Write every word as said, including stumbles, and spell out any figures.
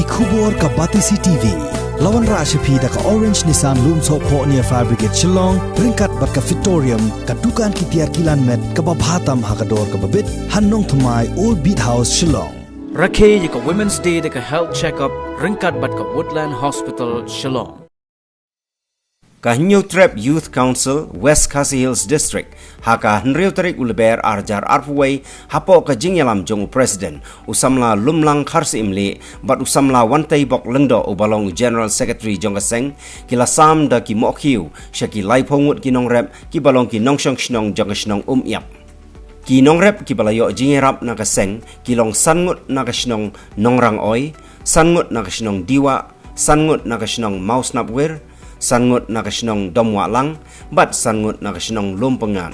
Khubor ka Batesi T V. La wanrah sha phi da ka Orange Nissan Lumsohphoh near Fire Brigade Shillong, ryngkat bad ka Fitorium, ka dukan ki tiar kilan met kaba bha tam ha ka dor kaba bit, ha Nongthymmai, Old Beat House, Shillong. Rakhe ïa ka Women's Day da ka health check-up ryngkat bad ka Woodland Hospital, Shillong. Ka Hynñiewtrep Youth Council, West Khasi Hills District, ha ka hynriew tarik u Lber ar hajar arphew wei, hapoh ka jingïalam jong u President, u samla Lumlang Kharsyiemlieh, bad u samla Wanteibok Lyngdoh uba long u General Secretary jong ka seng, ki la sam da ki mohkhiew sha ki laiphew ngut ki nongrep kiba long ki nongshong shnong jong ka shnong Umyiap. Ki nongrep kiba la ïoh jingïarap na ka seng ki long san ngut na ka shnong Nongrangoi, san ngut na ka shnong Diwah, san ngut na ka shnong Mawsnapwir, san ngut na ka shnong Domwahlang, bad san ngut na ka shnong Lumpyngngad.